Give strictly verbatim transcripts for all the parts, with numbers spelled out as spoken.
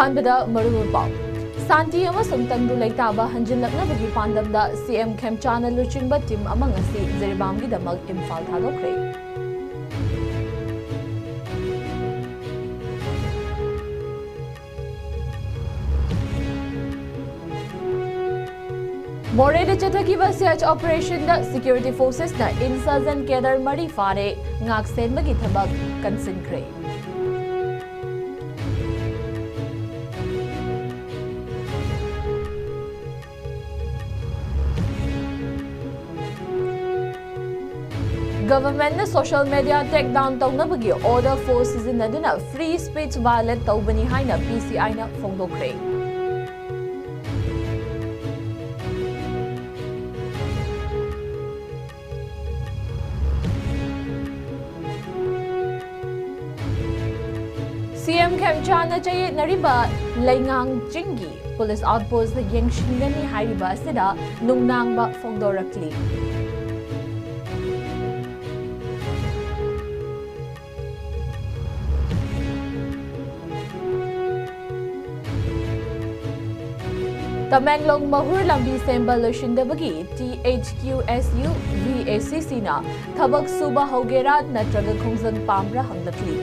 ꯑꯍꯥꯟꯕꯗ ꯃꯔꯨꯑꯣꯏꯕ ꯄꯥꯎ꯫ ꯁꯥꯟꯇꯤ ꯑꯃꯁꯨꯡ ꯇꯪꯗꯨ ꯂꯩꯇꯥꯕ ꯍꯟꯖꯤꯜꯂꯛꯅꯕꯒꯤ ꯄꯥꯟꯗꯝꯗ ꯁꯤ ꯑꯦꯝ ꯈꯦꯝꯆꯥꯟꯅ ꯂꯨꯆꯤꯡꯕ ꯇꯤꯝ ꯑꯃ ꯉꯁꯤ ꯖꯤꯔꯤꯕꯥꯝꯒꯤꯗꯃꯛ ꯏꯝꯐꯥꯜ ꯊꯥꯗꯣꯛꯈ꯭ꯔꯦ꯫ ꯃꯣꯔꯦꯗ ꯆꯠꯊꯈꯤꯕ ꯁꯔꯆ ꯑꯣꯄꯔꯦꯁꯟꯗ ꯁꯦꯀ꯭ꯌꯨꯔꯤꯇꯤ ꯐꯣꯔꯁꯦꯁꯅ ꯏꯟꯁꯔꯖꯦꯟꯠ ꯀꯦꯗꯔ ꯃꯔꯤ ꯐꯥꯔꯦ, ꯉꯥꯛꯁꯦꯟꯕꯒꯤ ꯊꯕꯛ ꯀꯟꯁꯤꯟꯈ꯭ꯔꯦ꯫ ꯒꯚꯔꯟꯃꯦꯟꯠꯅ ꯁꯣꯁꯤꯌꯦꯜ ꯃꯤꯗꯤꯌꯥ ꯇꯦꯛ ꯗꯥꯎꯟ ꯇꯧꯅꯕꯒꯤ ꯑꯣꯔꯗꯔ ꯐꯣꯔꯁ ꯁꯤꯖꯤꯟꯅꯗꯨꯅ ꯐ꯭ꯔꯤ ꯁ꯭ꯄꯤꯆ ꯚꯥꯏꯑꯣꯂꯦꯠ ꯇꯧꯕꯅꯤ ꯍꯥꯏꯅ ꯄꯤ ꯁꯤ ꯑꯥꯏꯅ ꯐꯣꯡꯗꯣꯛꯈ꯭ꯔꯦ꯫ ꯁꯤ ꯑꯦꯝ ꯈꯦꯝꯆꯥꯟꯅ ꯆꯌꯦꯠꯅꯔꯤꯕ ꯂꯩꯉꯥꯡ ꯆꯤꯡꯒꯤ ꯄꯨꯂꯤꯁ ꯑꯥꯎꯠꯄꯣꯁꯇ ꯌꯦꯡꯁꯤꯟꯒꯅꯤ ꯍꯥꯏꯔꯤꯕ ꯑꯁꯤꯗ ꯅꯨꯡꯅꯥꯡꯕ ꯐꯣꯡꯗꯣꯔꯛꯂꯤ꯫ ꯇꯃꯦꯡꯂꯣꯡ ꯃꯍꯨꯔ ꯂꯝꯕꯤ ꯁꯦꯝꯕ ꯂꯣꯏꯁꯤꯟꯗꯕꯒꯤ T H Q S U V A C ꯁꯤꯅ ꯊꯕꯛ ꯁꯨꯕ ꯍꯧꯒꯦꯔꯥ ꯅꯠꯇ꯭ꯔꯒ ꯈꯣꯡꯖꯪ ꯄꯥꯝꯕ꯭ꯔꯥ ꯍꯪꯂꯛꯂꯤ꯫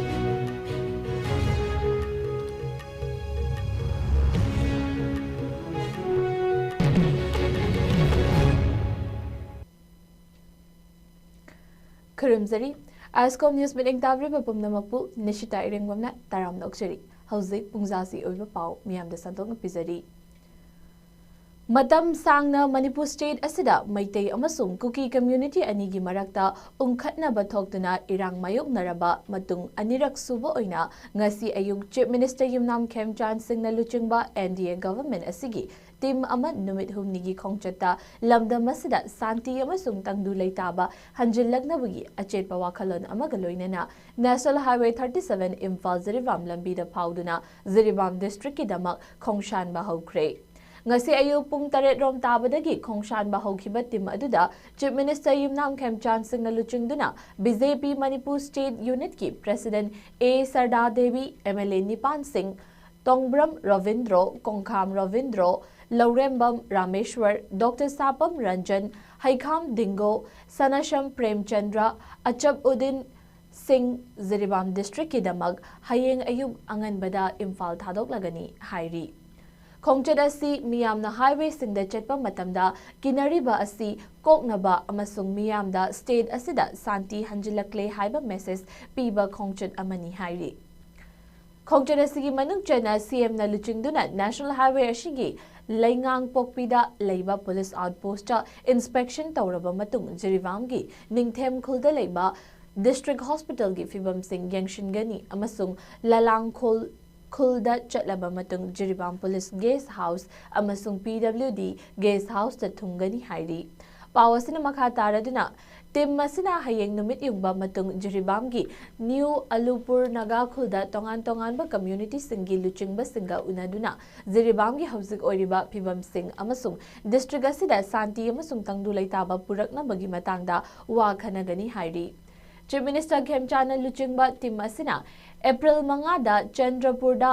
ꯈꯨꯔꯨꯝꯖꯔꯤ꯫ ꯑꯥꯏꯁꯀꯣꯝ ꯅ꯭ꯌꯨꯁ ꯃꯤꯠꯌꯦꯡ ꯇꯥꯕꯤꯔꯤꯕ ꯄꯨꯝꯅꯃꯛꯄꯨ ꯅꯤꯁꯤꯇꯥ ꯏꯔꯦꯡꯕꯝꯅ ꯇꯔꯥꯝꯅ ꯑꯣꯛꯆꯔꯤ꯫ ꯍꯧꯖꯤꯛ ꯄꯨꯡꯖꯥꯁꯤ ꯑꯣꯏꯕ ꯄꯥꯎ ꯃꯤꯌꯥꯝꯗ ꯁꯟꯗꯣꯛꯅ ꯄꯤꯖꯔꯤ꯫ ꯃꯇꯝ ꯁꯥꯡꯅ ꯃꯅꯤꯄꯨꯔ ꯁ꯭ꯇꯦꯠ ꯑꯁꯤꯗ ꯃꯩꯇꯩ ꯑꯃꯁꯨꯡ ꯀꯨꯀꯤ ꯀꯝꯃ꯭ꯌꯨꯅꯤꯇꯤ ꯑꯅꯤꯒꯤ ꯃꯔꯛꯇ ꯎꯪꯈꯠꯅꯕ ꯊꯣꯛꯇꯨꯅ ꯏꯔꯥꯡ ꯃꯥꯌꯣꯛꯅꯔꯕ ꯃꯇꯨꯡ ꯑꯅꯤꯔꯛ ꯁꯨꯕ ꯑꯣꯏꯅ ꯉꯁꯤ ꯑꯌꯨꯛ ꯆꯤꯐ ꯃꯤꯅꯤꯁꯇꯔ ꯌꯨꯝꯅꯥꯝ ꯈꯦꯝꯆꯥꯟ ꯁꯤꯡꯅ ꯂꯨꯆꯤꯡꯕ ꯑꯦꯟ ꯗꯤ ꯑꯦ ꯒꯚꯔꯟꯃꯦꯟꯠ ꯑꯁꯤꯒꯤ ꯇꯤꯝ ꯑꯃ ꯅꯨꯃꯤꯠ ꯍꯨꯝꯅꯤꯒꯤ ꯈꯣꯡꯆꯠꯇ ꯂꯝꯗꯝ ꯑꯁꯤꯗ ꯁꯥꯟꯇꯤ ꯑꯃꯁꯨꯡ ꯇꯪꯗꯨ ꯂꯩꯇꯥꯕ ꯍꯟꯖꯤꯜꯂꯛꯅꯕꯒꯤ ꯑꯆꯦꯠꯄ ꯋꯥꯈꯜꯂꯣꯟ ꯑꯃꯒ ꯂꯣꯏꯅꯅ national highway thirty seven Imphal Jiribam ꯂꯝꯕꯤꯗ ꯐꯥꯎꯗꯨꯅ ꯖꯤꯔꯤꯕꯥꯝ ꯗꯤꯁꯇ꯭ꯔꯤꯛꯀꯤꯗꯃꯛ ꯈꯣꯡꯁꯥꯟꯕ ꯍꯧꯈ꯭ꯔꯦ꯫ ꯉꯁꯤ ꯑꯌꯨꯛ ꯄꯨꯡ ꯇꯔꯦꯠ ꯔꯣꯝ ꯇꯥꯕꯗꯒꯤ ꯈꯣꯡꯁꯥꯟꯕ ꯍꯧꯈꯤꯕ ꯇꯤꯝ ꯑꯗꯨꯗ ꯆꯤꯐ ꯃꯤꯅꯤꯁꯇꯔ ꯌꯨꯝꯅꯥꯝ ꯈꯦꯝꯆꯥꯟ ꯁꯤꯡꯅ ꯂꯨꯆꯤꯡꯗꯨꯅ B J P Manipur state ꯌꯨꯅꯤꯠꯀꯤ president A Sarda Devi, M L A Nipan Singh, Tongbram Robindro, Khongkham Robindro, Laurembam Rameshwar, doctor Sapam Ranjan, Heikham Dingo, Sanasam Premchandra, Achap Udin Singh Jiribam ꯗꯤꯁꯇ꯭ꯔꯤꯛꯀꯤꯗꯃꯛ ꯍꯌꯦꯡ ꯑꯌꯨꯛ ꯑꯉꯟꯕꯗ ꯏꯝꯐꯥꯜ ꯊꯥꯗꯣꯛꯂꯒꯅꯤ ꯍꯥꯏꯔꯤ꯫ ꯈꯣꯡꯆꯠ ꯑꯁꯤ ꯃꯤꯌꯥꯝꯅ ꯍꯥꯏꯋꯦꯁꯤꯡꯗ ꯆꯠꯄ ꯃꯇꯝꯗ ꯀꯤꯅꯔꯤꯕ ꯑꯁꯤ ꯀꯣꯛꯅꯕ ꯑꯃꯁꯨꯡ ꯃꯤꯌꯥꯝꯗ ꯁ꯭ꯇꯦꯠ ꯑꯁꯤꯗ ꯁꯥꯟꯇꯤ ꯍꯟꯖꯤꯜꯂꯛꯂꯦ ꯍꯥꯏꯕ ꯃꯦꯁꯦꯖ ꯄꯤꯕ ꯈꯣꯡꯆꯠ ꯑꯃꯅꯤ ꯍꯥꯏꯔꯤ꯫ ꯈꯣꯡꯆꯠ ꯑꯁꯤꯒꯤ ꯃꯅꯨꯡ ꯆꯟꯅ ꯁꯤꯑꯦꯝꯅ ꯂꯨꯆꯤꯡꯗꯨꯅ ꯅꯦꯁꯅꯦꯜ ꯍꯥꯏꯋꯦ ꯑꯁꯤꯒꯤ ꯂꯩꯉꯥꯡꯄꯣꯛꯄꯤꯗ ꯂꯩꯕ ꯄꯨꯂꯤꯁ ꯑꯥꯎꯠꯄꯣꯁꯇ ꯏꯟꯁꯄꯦꯛꯁꯟ ꯇꯧꯔꯕ ꯃꯇꯨꯡ ꯖꯤꯔꯤꯕꯥꯝꯒꯤ ꯅꯤꯡꯊꯦꯝ ꯈꯨꯜꯗ ꯂꯩꯕ ꯗꯤꯁꯇ꯭ꯔꯤꯛ ꯍꯣꯁꯄꯤꯇꯥꯜꯒꯤ ꯐꯤꯕꯝꯁꯤꯡ ꯌꯦꯡꯁꯤꯟꯒꯅꯤ ꯑꯃꯁꯨꯡ ꯂꯂꯥꯡꯈꯣꯜ ꯈꯨꯜꯗ ꯆꯠꯂꯕ ꯃꯇꯨꯡ ꯖꯤꯔꯤꯕꯥꯝ ꯄꯨꯂꯤꯁ ꯒꯦꯁ ꯍꯥꯎꯁ ꯑꯃꯁꯨꯡ ꯄꯤ ꯗꯕ꯭ꯂꯤꯎ ꯗꯤ ꯒꯦꯁ ꯍꯥꯎꯁꯇ ꯊꯨꯡꯒꯅꯤ ꯍꯥꯏꯔꯤ꯫ ꯄꯥꯎ ꯑꯁꯤꯅ ꯃꯈꯥ ꯇꯥꯔꯗꯨꯅ, ꯇꯤꯝ ꯑꯁꯤꯅ ꯍꯌꯦꯡ ꯅꯨꯃꯤꯠ ꯌꯨꯡꯕ ꯃꯇꯨꯡ ꯖꯤꯔꯤꯕꯥꯝꯒꯤ ꯅ꯭ꯌꯨ ꯑꯂꯨꯄꯨꯔ ꯅꯥꯒꯥ ꯈꯨꯜꯗ ꯇꯣꯉꯥꯟ ꯇꯣꯉꯥꯟꯕ ꯀꯝꯃ꯭ꯌꯨꯅꯤꯇꯤꯁꯤꯡꯒꯤ ꯂꯨꯆꯤꯡꯕꯁꯤꯡꯒ ꯎꯅꯗꯨꯅ ꯖꯤꯔꯤꯕꯥꯝꯒꯤ ꯍꯧꯖꯤꯛ ꯑꯣꯏꯔꯤꯕ ꯐꯤꯕꯝꯁꯤꯡ ꯑꯃꯁꯨꯡ ꯗꯤꯁꯇ꯭ꯔꯤꯛ ꯑꯁꯤꯗ ꯁꯥꯟꯇꯤ ꯑꯃꯁꯨꯡ ꯇꯪꯗꯨ ꯂꯩꯇꯥꯕ ꯄꯨꯔꯛꯅꯕꯒꯤ ꯃꯇꯥꯡꯗ ꯋꯥ ꯈꯟꯅꯒꯅꯤ ꯍꯥꯏꯔꯤ꯫ ꯆꯤꯐ ꯃꯤꯅꯤꯁꯇꯔ ꯈꯦꯝꯆꯥꯟꯅ ꯂꯨꯆꯤꯡꯕ ꯇꯤꯝ ꯑꯁꯤꯅ ꯑꯦꯄ꯭ꯔꯤꯜ ꯃꯉꯥꯗ ꯆꯟꯗ꯭ꯔꯄꯨꯔꯗ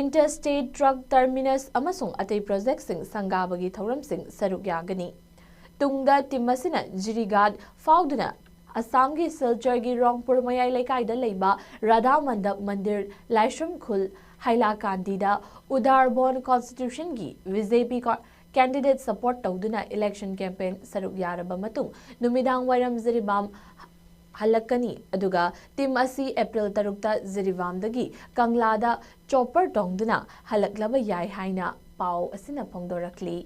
ꯏꯟꯇꯔ ꯁ꯭ꯇꯦꯠ ꯇ꯭ꯔꯛ ꯇꯔꯃꯤꯅꯁ ꯑꯃꯁꯨꯡ ꯑꯇꯩ ꯄ꯭ꯔꯣꯖꯦꯛꯁꯤꯡ ꯁꯪꯒꯥꯕꯒꯤ ꯊꯧꯔꯝꯁꯤꯡ ꯁꯔꯨꯛ ꯌꯥꯒꯅꯤ꯫ ꯇꯨꯡꯗ ꯇꯤꯝ ꯑꯁꯤꯅ ꯖꯤꯔꯤꯒꯥꯠ ꯐꯥꯎꯗꯨꯅ ꯑꯁꯥꯝꯒꯤ ꯁꯤꯜꯆꯔꯒꯤ ꯔꯣꯡꯄꯨꯔ ꯃꯌꯥꯏ ꯂꯩꯀꯥꯏꯗ ꯂꯩꯕ ꯔꯥꯙꯥ ꯃꯟꯗꯞ ꯃꯟꯗꯤꯔ, ꯂꯥꯏꯁ꯭ꯔꯝ ꯈꯨꯜ, ꯍꯥꯏꯂꯥꯀꯥꯟꯗꯤꯗ ꯎꯗꯥꯔꯕꯣꯟ ꯀꯣꯟꯁꯇꯤꯇ꯭ꯌꯨꯁꯟꯒꯤ ꯕꯤ ꯖꯦ ꯄꯤ ꯀꯣ-, ꯀꯦꯟꯗꯤꯗꯦꯠ ꯁꯄꯣꯔꯠ ꯇꯧꯗꯨꯅ ꯏꯂꯦꯛꯁꯟ ꯀꯦꯝꯄꯦꯟ ꯁꯔꯨꯛ ꯌꯥꯔꯕ ꯃꯇꯨꯡ ꯅꯨꯃꯤꯗꯥꯡ ꯋꯥꯏꯔꯝ ꯖꯤꯔꯤꯕꯥꯝ ꯍꯜꯂꯛꯀꯅꯤ꯫ ꯑꯗꯨꯒ ꯇꯤꯝ ꯑꯁꯤ ꯑꯦꯄ꯭ꯔꯤꯜ ꯇꯔꯨꯛꯇ ꯖꯤꯔꯤꯕꯥꯝꯗꯒꯤ ꯀꯪꯂꯥꯗ ꯆꯣꯄꯔ ꯇꯣꯡꯗꯨꯅ ꯍꯜꯂꯛꯂꯕ ꯌꯥꯏ ꯍꯥꯏꯅ ꯄꯥꯎ ꯑꯁꯤꯅ ꯐꯣꯡꯗꯣꯔꯛꯂꯤ꯫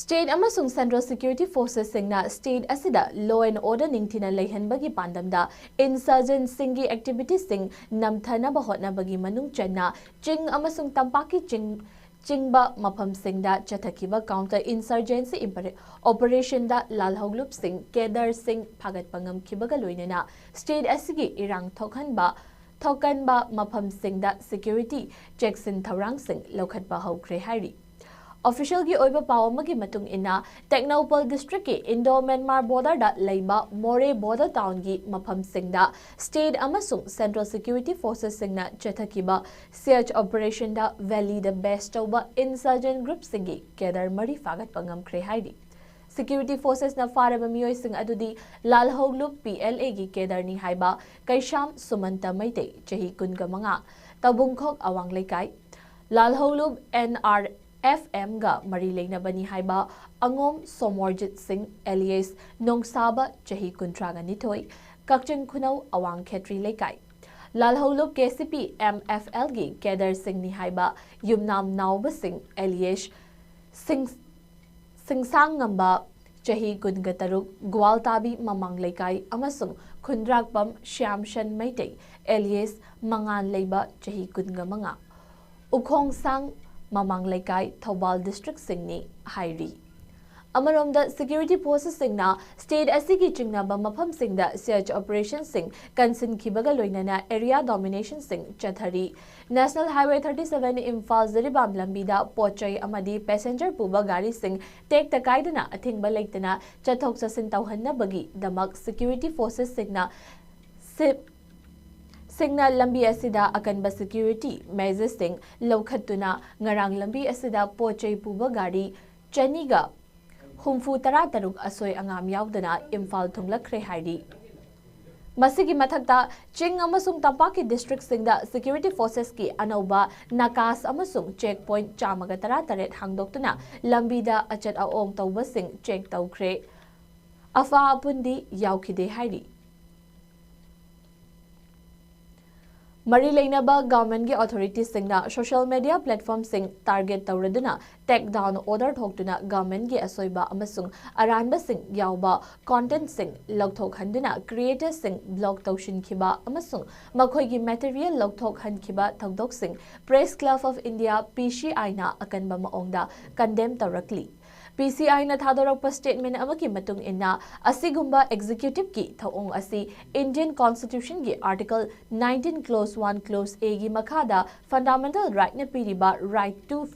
ꯁ꯭ꯇꯦꯠ ꯑꯃꯁꯨꯡ ꯁꯦꯟꯇ꯭ꯔꯦꯜ ꯁꯦꯀ꯭ꯌꯨꯔꯤꯇꯤ ꯐꯣꯔꯁꯦꯁꯁꯤꯡꯅ ꯁ꯭ꯇꯦꯠ ꯑꯁꯤꯗ law and order ꯅꯤꯡꯊꯤꯅ ꯂꯩꯍꯟꯕꯒꯤ ꯄꯥꯟꯗꯝꯗ ꯏꯟꯁꯔꯖꯦꯟꯠꯁꯤꯡꯒꯤ ꯑꯦꯛꯇꯤꯚꯤꯇꯤꯁꯤꯡ ꯅꯝꯊꯅꯕ ꯍꯣꯠꯅꯕꯒꯤ ꯃꯅꯨꯡ ꯆꯟꯅ ꯆꯤꯡ ꯑꯃꯁꯨꯡ ꯇꯝꯄꯥꯛꯀꯤ ꯆꯤꯡ, ꯆꯤꯡꯕ ꯃꯐꯝꯁꯤꯡꯗ ꯆꯠꯊꯈꯤꯕ ꯀꯥꯎꯟꯇꯔ ꯏꯟꯁꯔꯖꯦꯟꯁꯤ ꯏꯝꯄꯔꯦ-, ꯑꯣꯄꯔꯦꯁꯟꯗ ꯂꯥꯜꯍꯧꯂꯨꯞꯁꯤꯡ, ꯀꯦꯗꯔꯁꯤꯡ ꯐꯥꯒꯠꯄ ꯉꯝꯈꯤꯕꯒ ꯂꯣꯏꯅꯅ ꯁ꯭ꯇꯦꯠ ꯑꯁꯤꯒꯤ ꯏꯔꯥꯡ ꯊꯣꯛꯍꯟꯕ, ꯊꯣꯛꯀꯟꯕ ꯃꯐꯝꯁꯤꯡꯗ ꯁꯦꯀ꯭ꯌꯨꯔꯤꯇꯤ ꯆꯦꯛꯁꯤꯟ ꯊꯧꯔꯥꯡꯁꯤꯡ ꯂꯧꯈꯠꯄ ꯍꯧꯈ꯭ꯔꯦ ꯍꯥꯏꯔꯤ꯫ Officialꯒꯤ ꯑꯣꯏꯕ ꯄꯥꯎ ꯑꯃꯒꯤ ꯃꯇꯨꯡ ꯏꯟꯅ, ꯇꯦꯡꯅꯧꯄꯜ districtꯀꯤ Indo-Myanmar borderꯗ ꯂꯩꯕ ꯃꯣꯔꯦ border townꯒꯤ ꯃꯐꯝꯁꯤꯡꯗ state ꯑꯃꯁꯨꯡ central security forcesꯁꯤꯡꯅ ꯆꯠꯊꯈꯤꯕ search operationꯗ valleyꯗ base ꯇꯧꯕ insurgent groupꯁꯤꯡꯒꯤ cadre ꯃꯔꯤ ꯐꯥꯒꯠꯄ ꯉꯝꯈ꯭ꯔꯦ ꯍꯥꯏꯔꯤ꯫ Security forcesꯅ ꯐꯥꯔꯕ ꯃꯤꯑꯣꯏꯁꯤꯡ ꯑꯗꯨꯗꯤ ꯂꯥꯜꯍꯧꯂꯨꯞ PLAꯒꯤ cadreꯅꯤ ꯍꯥꯏꯕ ꯀꯩꯁꯥꯝ ꯁꯨꯃꯟꯇ ꯃꯩꯇꯩ, ꯆꯍꯤ ꯀꯨꯟꯒ ꯃꯉꯥ, ꯇꯧꯕꯨꯡꯈꯣꯛ ꯑꯋꯥꯡ ꯂꯩꯀꯥꯏ, ꯂꯥꯜꯍꯧꯂꯨꯞ NRFMꯒ ꯃꯔꯤ ꯂꯩꯅꯕꯅꯤ ꯍꯥꯏꯕ ꯑꯉꯣꯝ ꯁꯣꯃꯣꯔꯖꯤꯠ ꯁꯤꯡ alias ꯅꯣꯡꯁꯥꯕ, ꯆꯍꯤ ꯀꯨꯟꯊ꯭ꯔꯥꯒ ꯅꯤꯊꯣꯏ, ꯀꯛꯆꯤꯡ ꯈꯨꯅꯧ ꯑꯋꯥꯡ ꯈꯦꯇ꯭ꯔꯤ ꯂꯩꯀꯥꯏ, ꯂꯥꯜꯍꯧꯂꯨꯞ KCP MFLꯒꯤ cadreꯁꯤꯡꯅꯤ ꯍꯥꯏꯕ ꯌꯨꯝꯅꯥꯝ ꯅꯥꯎꯕ ꯁꯤꯡ alias ꯁꯤꯡ ꯁꯤꯡꯁꯥꯡꯉꯝꯕ, ꯆꯍꯤ ꯀꯨꯟꯒ ꯇꯔꯨꯛ, ꯒ꯭ꯋꯥꯜꯇꯥꯕꯤ ꯃꯃꯥꯡ ꯂꯩꯀꯥꯏ ꯑꯃꯁꯨꯡ ꯈꯨꯟꯗ꯭ꯔꯥꯛꯄꯝ ꯁ꯭ꯌꯥꯝꯁꯟ ꯃꯩꯇꯩ alias ꯃꯉꯥꯟ ꯂꯩꯕ, ꯆꯍꯤ ꯀꯨꯟꯒ ꯃꯉꯥ, ꯎꯈꯣꯡꯁꯥꯡ ꯃꯃꯥꯡ ꯂꯩꯀꯥꯏ, ꯊꯧꯕꯥꯜ districtꯁꯤꯡꯅꯤ ꯍꯥꯏꯔꯤ꯫ ꯑꯃꯔꯣꯝꯗ, security forcesꯁꯤꯡꯅ state ꯑꯁꯤꯒꯤ ꯆꯤꯡꯅꯕ ꯃꯐꯝꯁꯤꯡꯗ search operationꯁꯤꯡ ꯀꯟꯁꯤꯟꯈꯤꯕꯒ ꯂꯣꯏꯅꯅ area dominationꯁꯤꯡ ꯆꯠꯊꯔꯤ꯫ National Highway thirty seven Imphal Jiribam ꯂꯝꯕꯤꯗ ꯄꯣꯠ ꯆꯩ ꯑꯃꯗꯤ passenger ꯄꯨꯕ ꯒꯥꯔꯤꯁꯤꯡ ꯇꯦꯛꯇ ꯀꯥꯏꯗꯅ ꯑꯊꯤꯡꯕ ꯂꯩꯇꯅ ꯆꯠꯊꯣꯛ ꯆꯠꯁꯤꯟ ꯇꯧꯍꯟꯅꯕꯒꯤꯗꯃꯛ security forcesꯁꯤꯡꯅ ꯁꯤ-, ꯁꯤꯡꯅ ꯂꯝꯕꯤ ꯑꯁꯤꯗ ꯑꯀꯟꯕ security measuresꯁꯤꯡ ꯂꯧꯈꯠꯇꯨꯅ ꯉꯔꯥꯡ ꯂꯝꯕꯤ ꯑꯁꯤꯗ ꯄꯣꯠ ꯆꯩ ꯄꯨꯕ ꯒꯥꯔꯤ ꯆꯅꯤꯒ ꯍꯨꯝꯐꯨ ꯇꯔꯥ ꯇꯔꯨꯛ ꯑꯁꯣꯏ ꯑꯉꯥꯝ ꯌꯥꯎꯗꯅ ꯏꯝꯐꯥꯜ ꯊꯨꯡꯂꯛꯈ꯭ꯔꯦ ꯍꯥꯏꯔꯤ꯫ ꯃꯁꯤꯒꯤ ꯃꯊꯛꯇ, ꯆꯤꯡ ꯑꯃꯁꯨꯡ ꯇꯝꯄꯥꯛꯀꯤ districtꯁꯤꯡꯗ security forcesꯀꯤ ꯑꯅꯧꯕ ꯅꯥꯀꯥꯁ ꯑꯃꯁꯨꯡ check point ꯆꯥꯝꯃꯒ ꯇꯔꯥ ꯇꯔꯦꯠ ꯍꯥꯡꯗꯣꯛꯇꯨꯅ ꯂꯝꯕꯤꯗ ꯑꯆꯠ ꯑꯑꯣꯡ ꯇꯧꯕꯁꯤꯡ check ꯇꯧꯈ꯭ꯔꯦ꯫ ꯑꯐ ꯑꯄꯨꯟꯗꯤ ꯌꯥꯎꯈꯤꯗꯦ ꯍꯥꯏꯔꯤ꯫ ꯃꯔꯤ ꯂꯩꯅꯕ governmentꯀꯤ authoritiesꯁꯤꯡꯅ social media platformꯁꯤꯡ target ꯇꯧꯔꯗꯨꯅ take down order ꯊꯣꯛꯇꯨꯅ governmentꯀꯤ ꯑꯁꯣꯏꯕ ꯑꯃꯁꯨꯡ ꯑꯔꯥꯟꯕꯁꯤꯡ ꯌꯥꯎꯕ contentꯁꯤꯡ ꯂꯧꯊꯣꯛꯍꯟꯗꯨꯅ creatorsꯁꯤꯡ block ꯇꯧꯁꯤꯟꯈꯤꯕ ꯑꯃꯁꯨꯡ ꯃꯈꯣꯏꯒꯤ material ꯂꯧꯊꯣꯛꯍꯟꯈꯤꯕ ꯊꯧꯗꯣꯛꯁꯤꯡ Press Club of India, PCIꯅ ꯑꯀꯟꯕ ꯃꯑꯣꯡꯗ condemn ꯇꯧꯔꯛꯂꯤ꯫ PCIꯅ ꯊꯥꯗꯣꯔꯛꯄ statement ꯑꯃꯒꯤ ꯃꯇꯨꯡ ꯏꯟꯅ, ꯑꯁꯤꯒꯨꯝꯕ executiveꯀꯤ ꯊꯧꯑꯣꯡ ꯑꯁꯤ Indian Constitutionꯒꯤ Article nineteen Clause one Clause Aꯒꯤ ꯃꯈꯥꯗ fundamental rightꯅ ꯄꯤꯔꯤꯕ right to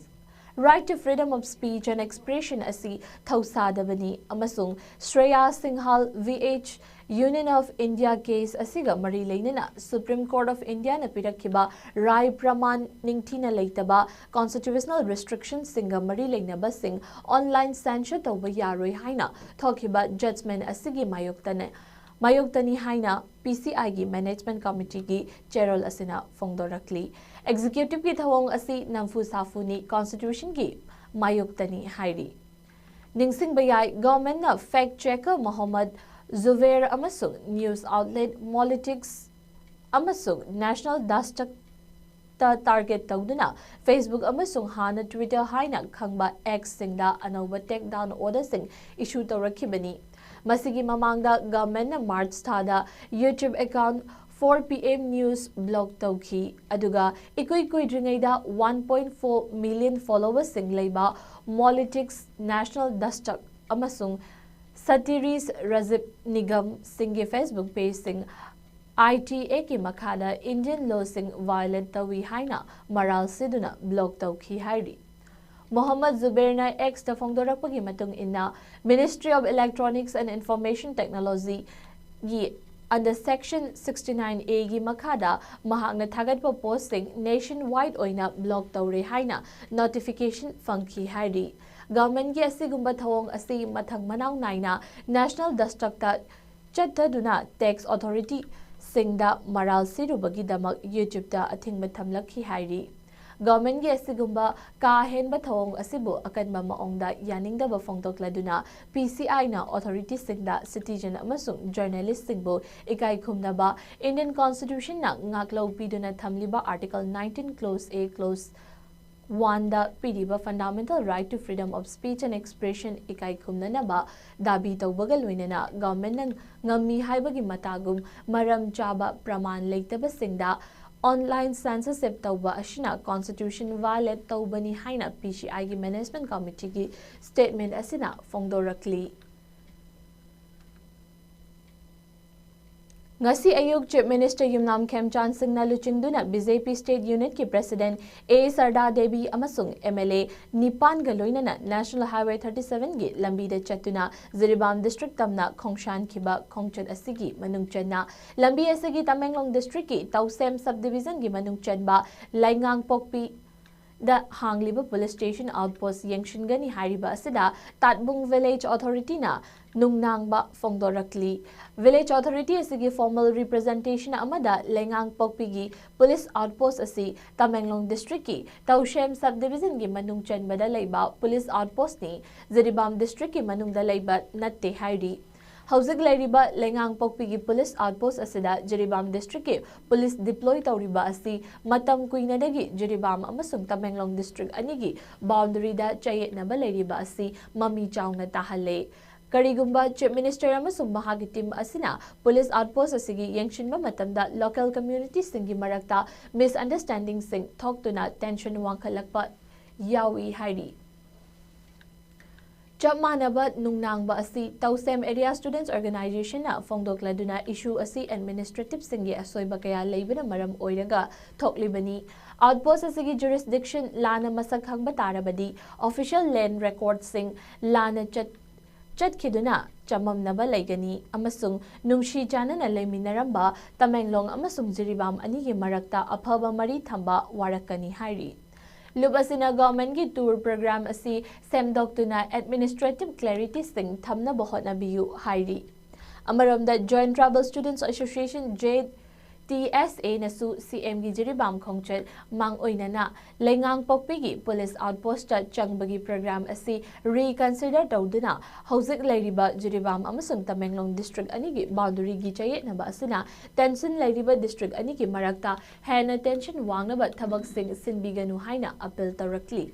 Right to freedom of speech and expression ꯑꯁꯤ ꯊꯧꯁꯥꯗꯕꯅꯤ ꯑꯃꯁꯨꯡ Shreya ꯁꯤꯡꯍꯥꯜ V H Union of India case ꯑꯁꯤꯒ ꯃꯔꯤ ꯂꯩꯅꯅ Supreme Court of Indiaꯅ ꯄꯤꯔꯛꯈꯤꯕ ꯔꯥꯏ ꯄ꯭ꯔꯃꯥꯟ ꯅꯤꯡꯊꯤꯅ ꯂꯩꯇꯕ constitutional restrictionꯁꯤꯡꯒ ꯃꯔꯤ ꯂꯩꯅꯕꯁꯤꯡ online censure ꯇꯧꯕ ꯌꯥꯔꯣꯏ ꯍꯥꯏꯅ ꯊꯣꯛꯈꯤꯕ judgment ꯑꯁꯤꯒꯤ ꯃꯥꯌꯣꯛꯇꯅ ꯃꯥꯌꯣꯛꯇꯅꯤ ꯍꯥꯏꯅ P C Iꯒꯤ Management Committeeꯒꯤ ꯆꯦꯔꯣꯜ ꯑꯁꯤꯅ ꯐꯣꯡꯗꯣꯔꯛꯂꯤ꯫ Executiveꯒꯤ ꯊꯧꯑꯣꯡ ꯑꯁꯤ ꯅꯝꯐꯨ ꯁꯥꯐꯨꯅꯤ, constitutionꯒꯤ ꯃꯥꯌꯣꯛꯇꯅꯤ ꯍꯥꯏꯔꯤ꯫ ꯅꯤꯡꯁꯤꯡꯕ ꯌꯥꯏ, governmentꯅ fact checker ꯃꯣꯍꯝꯃꯗ ꯖꯨꯕꯦꯔ ꯑꯃꯁꯨꯡ news outlet Molytics ꯑꯃꯁꯨꯡ National Dashtakꯇ target ꯇꯧꯗꯨꯅ Facebook ꯑꯃꯁꯨꯡ ꯍꯥꯟꯅ Twitter ꯍꯥꯏꯅ ꯈꯪꯕ Xꯁꯤꯡꯗ ꯑꯅꯧꯕ take down orderꯁꯤꯡ issue ꯇꯧꯔꯛꯈꯤꯕꯅꯤ꯫ ꯃꯁꯤꯒꯤ ꯃꯃꯥꯡꯗ governmentꯅ March ꯊꯥꯗ YouTube account four P M News block ꯇꯧꯈꯤ, ꯑꯗꯨꯒ ꯏꯀꯨꯏ ꯀꯨꯏꯗ꯭ꯔꯤꯉꯩꯗ one point four million followersꯁꯤꯡ ꯂꯩꯕ Molytics, National Dashtak ꯑꯃꯁꯨꯡ Satiris Rajiv Nigamꯁꯤꯡꯒꯤ Facebook pageꯁꯤꯡ I T Actꯀꯤ ꯃꯈꯥꯗ Indian lawꯁꯤꯡ violate ꯇꯧꯏ ꯍꯥꯏꯅ ꯃꯔꯥꯜ ꯁꯤꯗꯨꯅ block ꯇꯧꯈꯤ ꯍꯥꯏꯔꯤ꯫ ꯃꯣꯍꯝꯃꯗ ꯖꯨꯕꯦꯔꯅ Xꯇ ꯐꯣꯡꯗꯣꯔꯛꯄꯒꯤ ꯃꯇꯨꯡ ꯏꯟꯅ, Ministry of Electronics and Information Technologyꯒꯤ under Section sixty-nine Aꯒꯤ ꯃꯈꯥꯗ ꯃꯍꯥꯛꯅ ꯊꯥꯒꯠꯄ postꯁꯤꯡ nationwide ꯑꯣꯏꯅ block ꯇꯧꯔꯦ ꯍꯥꯏꯅ notification ꯐꯪꯈꯤ ꯍꯥꯏꯔꯤ꯫ Governmentꯀꯤ ꯑꯁꯤꯒꯨꯝꯕ ꯊꯧꯑꯣꯡ ꯑꯁꯤ ꯃꯊꯪ ꯃꯅꯥꯎ ꯅꯥꯏꯅ National Dashtakꯇ ꯆꯠꯊꯗꯨꯅ tax authorityꯁꯤꯡꯗ ꯃꯔꯥꯜ ꯁꯤꯔꯨꯕꯒꯤꯗꯃꯛ YouTubeꯇ ꯑꯊꯤꯡꯕ ꯊꯝꯂꯛꯈꯤ ꯍꯥꯏꯔꯤ꯫ Governmentꯀꯤ ꯑꯁꯤꯒꯨꯝꯕ ꯀꯥ ꯍꯦꯟꯕ ꯊꯧꯑꯣꯡ ꯑꯁꯤꯕꯨ ꯑꯀꯟꯕ ꯃꯑꯣꯡꯗ ꯌꯥꯅꯤꯡꯗꯕ ꯐꯣꯡꯗꯣꯛꯂꯗꯨꯅ P C Iꯅ authorityꯁꯤꯡꯗ citizen ꯑꯃꯁꯨꯡ journalistꯁꯤꯡꯕꯨ ꯏꯀꯥꯏ ꯈꯨꯝꯅꯕ Indian Constitutionꯅ ꯉꯥꯛꯂꯧ ꯄꯤꯗꯨꯅ ꯊꯝꯂꯤꯕ Article nineteen Clause A Clause oneꯗ ꯄꯤꯔꯤꯕ fundamental right to freedom of speech and expression ꯏꯀꯥꯏ ꯈꯨꯝꯅꯅꯕ ꯗꯥꯕꯤ ꯇꯧꯕꯒ ꯂꯣꯏꯅꯅ governmentꯅ ꯉꯝꯃꯤ ꯍꯥꯏꯕꯒꯤ ꯃꯇꯥꯒꯨꯝ ꯃꯔꯝ ꯆꯥꯕ ꯄ꯭ꯔꯃꯥꯟ ꯂꯩꯇꯕꯁꯤꯡꯗ online censorship ꯇꯧꯕ ꯑꯁꯤꯅ constitution violate ꯇꯧꯕꯅꯤ ꯍꯥꯏꯅ P C Iꯒꯤ Management Committeeꯒꯤ statement ꯑꯁꯤꯅ ꯐꯣꯡꯗꯣꯔꯛꯂꯤ꯫ ꯉꯁꯤ ꯑꯌꯨꯛ Chief Minister ꯌꯨꯝꯅꯥꯝ ꯈꯦꯝꯆꯥꯟ ꯁꯤꯡꯅ ꯂꯨꯆꯤꯡꯗꯨꯅ B J P State Unit ꯀꯤ President A Sarda Devi ꯑꯃꯁꯨꯡ M L A ꯅꯤꯄꯥꯟꯒ ꯂꯣꯏꯅꯅ National Highway thirty seven ꯒꯤ ꯂꯝꯕꯤꯗ ꯆꯠꯇꯨꯅ ꯖꯤꯔꯤꯕꯥꯝ District ꯇꯝꯅ ꯈꯣꯡꯁꯥꯟꯈꯤꯕ ꯈꯣꯡꯆꯠ ꯑꯁꯤꯒꯤ ꯃꯅꯨꯡ ꯆꯟꯅ ꯂꯝꯕꯤ ꯑꯁꯤꯒꯤ ꯇꯃꯦꯡꯂꯣꯡ District ꯀꯤ ꯇꯧꯁꯦꯝ Sub Division ꯒꯤ ꯃꯅꯨꯡ ꯆꯟꯕ ꯂꯩꯉꯥꯡꯄꯣꯛꯄꯤ ꯗ ꯍꯥꯡꯂꯤꯕ Police Station Outpost ꯌꯦꯡꯁꯤꯟꯒꯅꯤ ꯍꯥꯏꯔꯤꯕ ꯑꯁꯤꯗ ꯇꯥꯠꯕꯨꯡ Village Authority ꯅ ꯅꯨꯡꯅꯥꯡꯕ ꯐꯣꯡꯗꯣꯔꯛꯂꯤ꯫ Village Authority ꯑꯁꯤꯒꯤ formal representation ꯑꯃꯗ ꯂꯩꯉꯥꯡꯄꯣꯛꯄꯤꯒꯤ Police Outpost ꯑꯁꯤ ꯇꯃꯦꯡꯂꯣꯡ District ꯀꯤ ꯇꯧꯁꯦꯝ Sub Division ꯒꯤ ꯃꯅꯨꯡ ꯆꯟꯕꯗ ꯂꯩꯕ Police Outpost ꯅꯤ, ꯖꯤꯔꯤꯕꯥꯝ District ꯀꯤ ꯃꯅꯨꯡꯗ ꯂꯩꯕ ꯅꯠꯇꯦ ꯍꯥꯏꯔꯤ꯫ ꯍꯧꯖꯤꯛ ꯂꯩꯔꯤꯕ ꯂꯩꯉꯥꯡꯄꯣꯛꯄꯤꯒꯤ Police Outpost ꯑꯁꯤꯗ ꯖꯤꯔꯤꯕꯥꯝ District ꯀꯤ Police deploy ꯇꯧꯔꯤꯕ ꯑꯁꯤ ꯃꯇꯝ ꯀꯨꯏꯅꯗꯒꯤ ꯖꯤꯔꯤꯕꯥꯝ ꯑꯃꯁꯨꯡ ꯇꯃꯦꯡꯂꯣꯡ District ꯑꯅꯤꯒꯤ boundary ꯗ ꯆꯌꯦꯠꯅꯕ ꯂꯩꯔꯤꯕ ꯑꯁꯤ ꯃꯃꯤ ꯆꯥꯎꯅ ꯇꯥꯍꯜꯂꯦ꯫ ꯀꯔꯤꯒꯨꯝꯕ Chief Minister ꯑꯃꯁꯨꯡ ꯃꯍꯥꯛꯀꯤ team ꯑꯁꯤꯅ Police Outpost ꯑꯁꯤꯒꯤ ꯌꯦꯡꯁꯤꯟꯕ ꯃꯇꯝꯗ local community ꯁꯤꯡꯒꯤ ꯃꯔꯛꯇ misunderstanding ꯁꯤꯡ ꯊꯣꯛꯇꯨꯅ tension ꯋꯥꯡꯈꯠꯂꯛꯄ ꯌꯥꯎꯏ ꯍꯥꯏꯔꯤ꯫ ꯆꯞ ꯃꯥꯟꯅꯕ ꯅꯨꯡꯅꯥꯡꯕ ꯑꯁꯤ ꯇꯧꯁꯦꯝ Area Students Organisation ꯅ ꯐꯣꯡꯗꯣꯛꯂꯗꯨꯅ issue ꯑꯁꯤ administrative ꯁꯤꯡꯒꯤ ꯑꯁꯣꯏꯕ ꯀꯌꯥ ꯂꯩꯕꯅ ꯃꯔꯝ ꯑꯣꯏꯔꯒ ꯊꯣꯛꯂꯤꯕꯅꯤ꯫ Outpost ꯑꯁꯤꯒꯤ jurisdiction ꯂꯥꯟꯅ ꯃꯁꯛ ꯈꯪꯕ ꯇꯥꯔꯕꯗꯤ official land record ꯁꯤꯡ ꯂꯥꯟꯅ ꯆꯠ-, ꯆꯠꯈꯤꯗꯨꯅ ꯆꯃꯝꯅꯕ ꯂꯩꯒꯅꯤ ꯑꯃꯁꯨꯡ ꯅꯨꯡꯁꯤ ꯆꯥꯟꯅꯅ ꯂꯩꯃꯤꯟꯅꯔꯝꯕ ꯇꯃꯦꯡꯂꯣꯡ ꯑꯃꯁꯨꯡ ꯖꯤꯔꯤꯕꯥꯝ ꯑꯅꯤꯒꯤ ꯃꯔꯛꯇ ꯑꯐꯕ ꯃꯔꯤ ꯊꯝꯕ ꯋꯥꯔꯛꯀꯅꯤ ꯍꯥꯏꯔꯤ꯫ ꯂꯨꯞ ꯑꯁꯤꯅ government ꯀꯤ tour program ꯑꯁꯤ ꯁꯦꯝꯗꯣꯛꯇꯨꯅ administrative clarity ꯁꯤꯡ ꯊꯝꯅꯕ ꯍꯣꯠꯅꯕꯤꯌꯨ ꯍꯥꯏꯔꯤ꯫ ꯑꯃꯔꯣꯝꯗ Joint Tribal Students Association, J T S A ꯅꯁꯨ C M ꯒꯤ ꯖꯤꯔꯤꯕꯥꯝ ꯈꯣꯡꯆꯠ ꯃꯥꯡꯑꯣꯏꯅꯅ ꯂꯩꯉꯥꯡꯄꯣꯛꯄꯤꯒꯤ Police Outpost ꯇ ꯆꯪꯕꯒꯤ program ꯑꯁꯤ reconsider ꯇꯧꯗꯨꯅ ꯍꯧꯖꯤꯛ ꯂꯩꯔꯤꯕ ꯖꯤꯔꯤꯕꯥꯝ ꯑꯃꯁꯨꯡ ꯇꯃꯦꯡꯂꯣꯡ District ꯑꯅꯤꯒꯤ boundary ꯒꯤ ꯆꯌꯦꯠꯅꯕ ꯑꯁꯤꯅ tension ꯂꯩꯔꯤꯕ district ꯑꯅꯤꯒꯤ ꯃꯔꯛꯇ ꯍꯦꯟꯅ tension ꯋꯥꯡꯅꯕ ꯊꯕꯛꯁꯤꯡ ꯁꯤꯟꯕꯤꯒꯅꯨ ꯍꯥꯏꯅ appeal ꯇꯧꯔꯛꯂꯤ꯫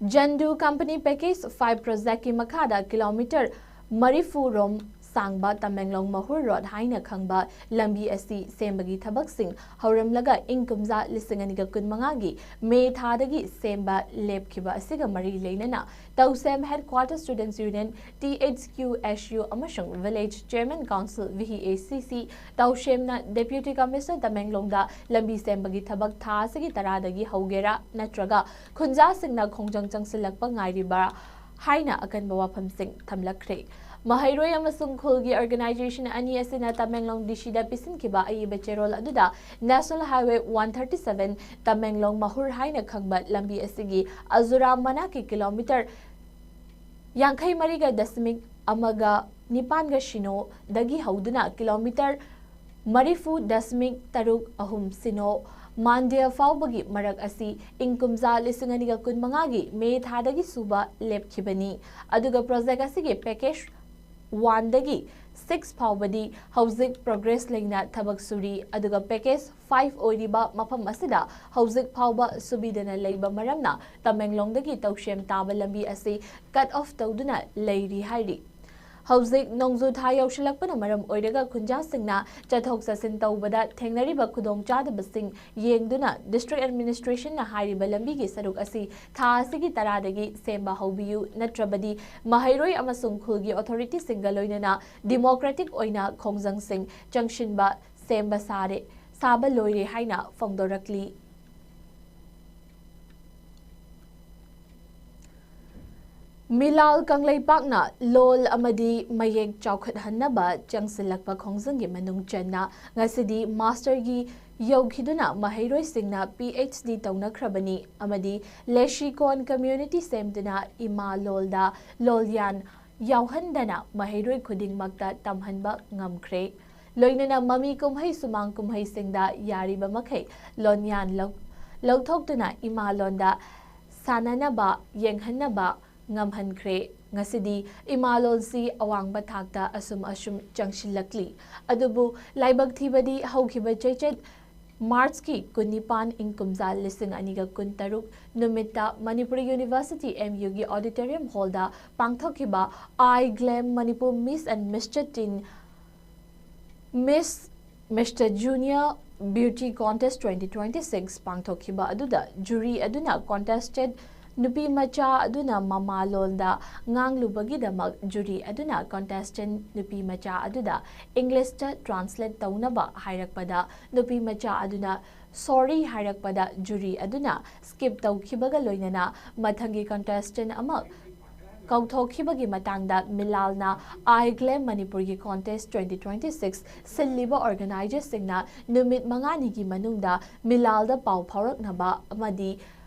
Jandu Company Package five project ꯀꯤ ꯃꯈꯥꯗ kilometre ꯃꯔꯤꯐꯨ ꯔꯣꯝ ꯁꯥꯡꯕ ꯇꯃꯦꯡꯂꯣꯡ ꯃꯍꯨꯔ ꯔꯣꯗ ꯍꯥꯏꯅ ꯈꯪꯕ ꯂꯝꯕꯤ ꯑꯁꯤ ꯁꯦꯝꯕꯒꯤ ꯊꯕꯛꯁꯤꯡ ꯍꯧꯔꯝꯂꯒ ꯏꯪ ꯀꯨꯝꯖꯥ ꯂꯤꯁꯤꯡ ꯑꯅꯤꯒ ꯀꯨꯟꯃꯉꯥꯒꯤ ꯃꯦ ꯊꯥꯗꯒꯤ ꯁꯦꯝꯕ ꯂꯦꯞꯈꯤꯕ ꯑꯁꯤꯒ ꯃꯔꯤ ꯂꯩꯅꯅ ꯇꯧꯁꯦꯝ Headquarter Students Union, T H Q S U ꯑꯃꯁꯨꯡ Village Chairman Council, V H A C C, ꯇꯧꯁꯦꯝꯅ Deputy Commissioner ꯇꯃꯦꯡꯂꯣꯡꯗ ꯂꯝꯕꯤ ꯁꯦꯝꯕꯒꯤ ꯊꯕꯛ ꯊꯥ ꯑꯁꯤꯒꯤ ꯇꯔꯥꯗꯒꯤ ꯍꯧꯒꯦꯔꯥ ꯅꯠꯇ꯭ꯔꯒ ꯈꯨꯟꯖꯥꯁꯤꯡꯅ ꯈꯣꯡꯖꯪ ꯆꯪꯁꯤꯜꯂꯛꯄ ꯉꯥꯏꯔꯤꯕ꯭ꯔꯥ ꯍꯥꯏꯅ ꯑꯀꯟꯕ ꯋꯥꯐꯝꯁꯤꯡ ꯊꯝꯂꯛꯈ꯭ꯔꯦ꯫ ꯃꯍꯩꯔꯣꯏ ꯑꯃꯁꯨꯡ ꯈꯨꯜꯒꯤ organization ꯑꯅꯤ ꯑꯁꯤꯅ ꯇꯃꯦꯡꯂꯣꯡ D Cꯗ ꯄꯤꯁꯤꯟꯈꯤꯕ ꯑꯏꯕ ꯆꯦꯔꯣꯜ ꯑꯗꯨꯗ National Highway one thirty seven Tamenglong ꯃꯍꯨꯔ ꯍꯥꯏꯅ ꯈꯪꯕ ꯂꯝꯕꯤ ꯑꯁꯤꯒꯤ ꯑꯖꯨꯔꯥ ꯃꯅꯥꯛꯀꯤ ꯀꯤꯂꯣꯃꯤꯇꯔ ꯌꯥꯡꯈꯩ ꯃꯔꯤꯒ ꯗꯁꯃꯤꯛ ꯑꯃꯒ ꯅꯤꯄꯥꯟꯒ ꯁꯤꯅꯣꯗꯒꯤ ꯍꯧꯗꯨꯅ ꯀꯤꯂꯣꯃꯤꯇꯔ ꯃꯔꯤꯐꯨ ꯗꯁꯃꯤꯛ ꯇꯔꯨꯛ ꯑꯍꯨꯝ ꯁꯤꯅꯣ ꯃꯥꯟꯗꯦ ꯐꯥꯎꯕꯒꯤ ꯃꯔꯛ ꯑꯁꯤ ꯏꯪ ꯀꯨꯝꯖꯥ ꯂꯤꯁꯤꯡ ꯑꯅꯤꯒ ꯀꯨꯟꯃꯉꯥꯒꯤ ꯃꯦ ꯊꯥꯗꯒꯤ ꯁꯨꯕ ꯂꯦꯞꯈꯤꯕꯅꯤ꯫ ꯑꯗꯨꯒ project ꯑꯁꯤꯒꯤ package one ꯗꯒꯤ six ꯐꯥꯎꯕꯗꯤ ꯍꯧꯖꯤꯛ progress ꯂꯩꯅ ꯊꯕꯛ ꯁꯨꯔꯤ꯫ ꯑꯗꯨꯒ package five ꯑꯣꯏꯔꯤꯕ ꯃꯐꯝ ꯑꯁꯤꯗ ꯍꯧꯖꯤꯛ ꯐꯥꯎꯕ ꯁꯨꯕꯤꯗꯅ ꯂꯩꯕ ꯃꯔꯝꯅ ꯇꯃꯦꯡꯂꯣꯡꯗꯒꯤ ꯇꯧꯁꯦꯝ ꯇꯥꯕ ꯂꯝꯕꯤ ꯑꯁꯤ cut off ꯇꯧꯗꯨꯅ ꯂꯩꯔꯤ ꯍꯥꯏꯔꯤ꯫ ꯍꯧꯖꯤꯛ ꯅꯣꯡꯖꯨ ꯊꯥ ꯌꯧꯁꯤꯜꯂꯛꯄꯅ ꯃꯔꯝ ꯑꯣꯏꯔꯒ ꯈꯨꯟꯖꯥꯁꯤꯡꯅ ꯆꯠꯊꯣꯛ ꯆꯠꯁꯤꯟ ꯇꯧꯕꯗ ꯊꯦꯡꯅꯔꯤꯕ ꯈꯨꯗꯣꯡꯆꯥꯗꯕꯁꯤꯡ ꯌꯦꯡꯗꯨꯅ district administrationꯅ ꯍꯥꯏꯔꯤꯕ ꯂꯝꯕꯤꯒꯤ ꯁꯔꯨꯛ ꯑꯁꯤ ꯊꯥ ꯑꯁꯤꯒꯤ ꯇꯔꯥꯗꯒꯤ ꯁꯦꯝꯕ ꯍꯧꯕꯤꯌꯨ, ꯅꯠꯇ꯭ꯔꯕꯗꯤ ꯃꯍꯩꯔꯣꯏ ꯑꯃꯁꯨꯡ ꯈꯨꯜꯒꯤ authorityꯁꯤꯡꯒ ꯂꯣꯏꯅꯅ democratic ꯑꯣꯏꯅ ꯈꯣꯡꯖꯪꯁꯤꯡ ꯆꯪꯁꯤꯟꯕ ꯁꯦꯝꯕ ꯁꯥꯔꯦ, ꯁꯥꯕ ꯂꯣꯏꯔꯦ ꯍꯥꯏꯅ ꯐꯣꯡꯗꯣꯔꯛꯂꯤ꯫ ꯃꯤꯂꯥꯜ ꯀꯪꯂꯩꯄꯥꯛꯅ ꯂꯣꯜ ꯑꯃꯗꯤ ꯃꯌꯦꯛ ꯆꯥꯎꯈꯠꯍꯟꯅꯕ ꯆꯪꯁꯤꯜꯂꯛꯄ ꯈꯣꯡꯖꯪꯒꯤ ꯃꯅꯨꯡ ꯆꯟꯅ ꯉꯁꯤꯗꯤ masterꯒꯤ ꯌꯧꯈꯤꯗꯨꯅ ꯃꯍꯩꯔꯣꯏꯁꯤꯡꯅ P H D ꯇꯧꯅꯈ꯭ꯔꯕꯅꯤ ꯑꯃꯗꯤ ꯂꯦꯁꯤꯀꯣꯟ community ꯁꯦꯝꯗꯨꯅ ꯏꯃꯥ ꯂꯣꯜꯗ ꯂꯣꯜꯌꯥꯟ ꯌꯥꯎꯍꯟꯗꯅ ꯃꯍꯩꯔꯣꯏ ꯈꯨꯗꯤꯡꯃꯛꯇ ꯇꯝꯍꯟꯕ ꯉꯝꯈ꯭ꯔꯦ꯫ ꯂꯣꯏꯅꯅ ꯃꯃꯤ ꯀꯨꯝꯍꯩ ꯁꯨꯃꯥꯡ ꯀꯨꯝꯍꯩꯁꯤꯡꯗ ꯌꯥꯔꯤꯕ ꯃꯈꯩ ꯂꯣꯟꯌꯥꯟ ꯂꯧ-, ꯂꯧꯊꯣꯛꯇꯨꯅ ꯏꯃꯥ ꯂꯣꯟꯗ ꯁꯥꯟꯅꯅꯕ, ꯌꯦꯡꯍꯟꯅꯕ ꯉꯝꯍꯟꯈ꯭ꯔꯦ꯫ ꯉꯁꯤꯗꯤ ꯏꯃꯥ ꯂꯣꯟꯁꯤ ꯑꯋꯥꯡꯕ ꯊꯥꯛꯇ ꯑꯁꯨꯝ ꯑꯁꯨꯝ ꯆꯪꯁꯤꯜꯂꯛꯂꯤ꯫ ꯑꯗꯨꯕꯨ ꯂꯥꯏꯕꯛ ꯊꯤꯕꯗꯤ ꯍꯧꯈꯤꯕ ꯆꯩꯆꯠ ꯃꯥꯔꯆꯀꯤ ꯀꯨꯟꯅꯤꯄꯥꯟ, ꯏꯪ ꯀꯨꯝꯖꯥ ꯂꯤꯁꯤꯡ ꯑꯅꯤꯒ ꯀꯨꯟꯇꯔꯨꯛ ꯅꯨꯃꯤꯠꯇ ꯃꯅꯤꯄꯨꯔ ꯌꯨꯅꯤꯚꯔꯁꯤꯇꯤ, ꯑꯦꯝ ꯌꯨꯒꯤ auditorium hallꯗ ꯄꯥꯡꯊꯣꯛꯈꯤꯕ I Glam Manipur Miss and Mister Teen, Miss, Mister Junior Beauty Contest twenty twenty-six ꯄꯥꯡꯊꯣꯛꯈꯤꯕ ꯑꯗꯨꯗ jury ꯑꯗꯨꯅ contestant ꯅꯨꯄꯤ ꯃꯆꯥ ꯑꯗꯨꯅ ꯃꯃꯥ ꯂꯣꯟꯗ ꯉꯥꯡꯂꯨꯕꯒꯤꯗꯃꯛ jury ꯑꯗꯨꯅ contestant ꯅꯨꯄꯤ ꯃꯆꯥ ꯑꯗꯨꯗ Englishꯇ translate ꯇꯧꯅꯕ ꯍꯥꯏꯔꯛꯄꯗ, ꯅꯨꯄꯤ ꯃꯆꯥ ꯑꯗꯨꯅ sorry ꯍꯥꯏꯔꯛꯄꯗ jury ꯑꯗꯨꯅ skip ꯇꯧꯈꯤꯕꯒ ꯂꯣꯏꯅꯅ ꯃꯊꯪꯒꯤ contestant ꯑꯃ ꯀꯧꯊꯣꯛꯈꯤꯕꯒꯤ ꯃꯇꯥꯡꯗ ꯃꯤꯂꯥꯜꯅ I Glam ꯃꯅꯤꯄꯨꯔꯒꯤ contest twenty twenty-six ꯁꯤꯜꯂꯤꯕ organizerꯁꯤꯡꯅ ꯅꯨꯃꯤꯠ ꯃꯉꯥꯅꯤꯒꯤ ꯃꯅꯨꯡꯗ ꯃꯤꯂꯥꯜꯗ ꯄꯥꯎ ꯐꯥꯎꯔꯛꯅꯕ ꯑꯃꯗꯤ